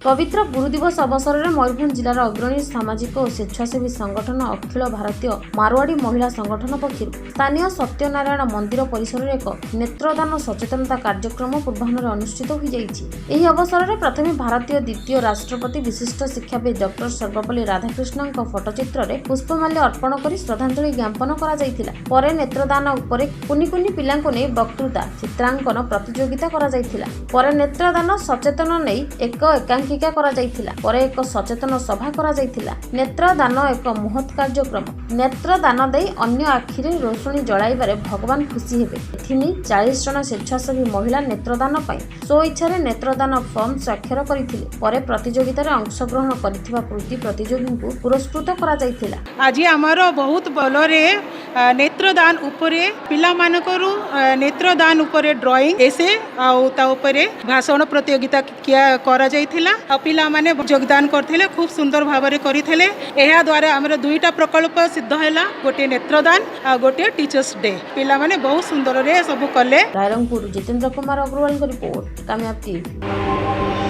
ପବିତ୍ର ଗୁରୁ ଦିବସ ଅବସରରେ ମୟୂରଭଞ୍ଜ ଜିଲ୍ଲାର ଅଗ୍ରଣୀ ସାମାଜିକ ଓ ସ୍ୱେଚ୍ଛାସେବୀ ସଂଗଠନ ଅଖିଳ ଭାରତୀୟ ମାରୱାଡ଼ି ମହିଳା ସଂଗଠନ ପକ୍ଷରୁ ସ୍ଥାନୀୟ ସତ୍ୟନାରାୟଣ ମନ୍ଦିର ପରିସରରେ ଏକ ନେତ୍ରଦାନ ସଚେତନତା କାର୍ଯ୍ୟକ୍ରମ ପୂର୍ବାହ୍ନରେ ଅନୁଷ୍ଠିତ ହୋଇଯାଇଛି। ଏହି ଅବସରରେ ପ୍ରଥମେ ଭାରତୀୟ ଦ୍ୱିତୀୟ ରାଷ୍ଟ୍ରପତି, ବିଶିଷ୍ଟ ଶିକ୍ଷାବିତ୍ ଡକ୍ଟର ସର୍ବପଲ୍ଲୀ ରାଧାକୃଷ୍ଣଙ୍କ ଫଟୋଚିତ୍ରରେ ପୁଷ୍ପମାଲ୍ୟ ଅର୍ପଣ କରି ଶ୍ରଦ୍ଧାଞ୍ଜଳି ଜ୍ଞାପନ କରାଯାଇଥିଲା। ପରେ ନେତ୍ରଦାନ ଉପରେ କୁନି କୁନି ପିଲାଙ୍କୁ ନେଇ ବକ୍ତୃତା, ଚିତ୍ରାଙ୍କନ ପ୍ରତିଯୋଗିତା କରାଯାଇଥିଲା। ପରେ ନେତ୍ରଦାନ ସଚେତନ ନେଇ ଏକ ଏକାଙ୍କିକା କରାଯାଇଥିଲା। ପରେ ଏକ ସଚେତନ ସଭା କରାଯାଇଥିଲା। ନେତ୍ରଦାନ ଏକ ମହତ୍ କାର୍ଯ୍ୟକ୍ରମ। ନେତ୍ରଦାନ ଦେଇ ଅନ୍ୟ ଆଖିରେ ରୋଷଣୀ ଜଳାଇବାରେ ଭଗବାନ ଖୁସି ହେବେ। ଏଥିନେଇ 40 ଜଣ ସ୍ୱେଚ୍ଛାସେବୀ ମହିଳା ନେତ୍ରଦାନ ପାଇଁ ସ୍ୱଇଚ୍ଛାରେ ନେତ୍ରଦାନ ଫର୍ମ ସ୍ୱାକ୍ଷର କରିଥିଲେ। ପରେ ପ୍ରତିଯୋଗିତାରେ ଅଂଶଗ୍ରହଣ କରିଥିବା କୃତି ପ୍ରତିଯୋଗୀଙ୍କୁ ପୁରସ୍କୃତ କରାଯାଇଥିଲା। ଆଜି ଆମର ବହୁତ ଭଲରେ ନେତ୍ରଦାନ ଉପରେ ପିଲାମାନଙ୍କରୁ ନେତ୍ରଦାନ ଉପରେ ଡ୍ରଇଂ, ଏସେ ଆଉ ତା ଉପରେ ଭାଷଣ ପ୍ରତିଯୋଗିତା କରାଯାଇଥିଲା ଆଉ ପିଲାମାନେ ଯୋଗଦାନ କରିଥିଲେ। ଖୁବ୍ ସୁନ୍ଦର ଭାବରେ କରିଥିଲେ। ଏହାଦ୍ୱାରା ଆମର ଦୁଇଟା ପ୍ରକଳ୍ପ ସିଦ୍ଧ ହେଲା, ଗୋଟିଏ ନେତ୍ରଦାନ ଆଉ ଗୋଟିଏ ଟିଚର୍ସ ଡେ। ପିଲାମାନେ ବହୁତ ସୁନ୍ଦରରେ ସବୁ କଲେ। ରାଇରଙ୍ଗପୁର ଜିତେନ୍ଦ୍ର କୁମାର ଅଗ୍ରୱାଲଙ୍କ ରିପୋର୍ଟ, କାମୟାବ ଟିଭି।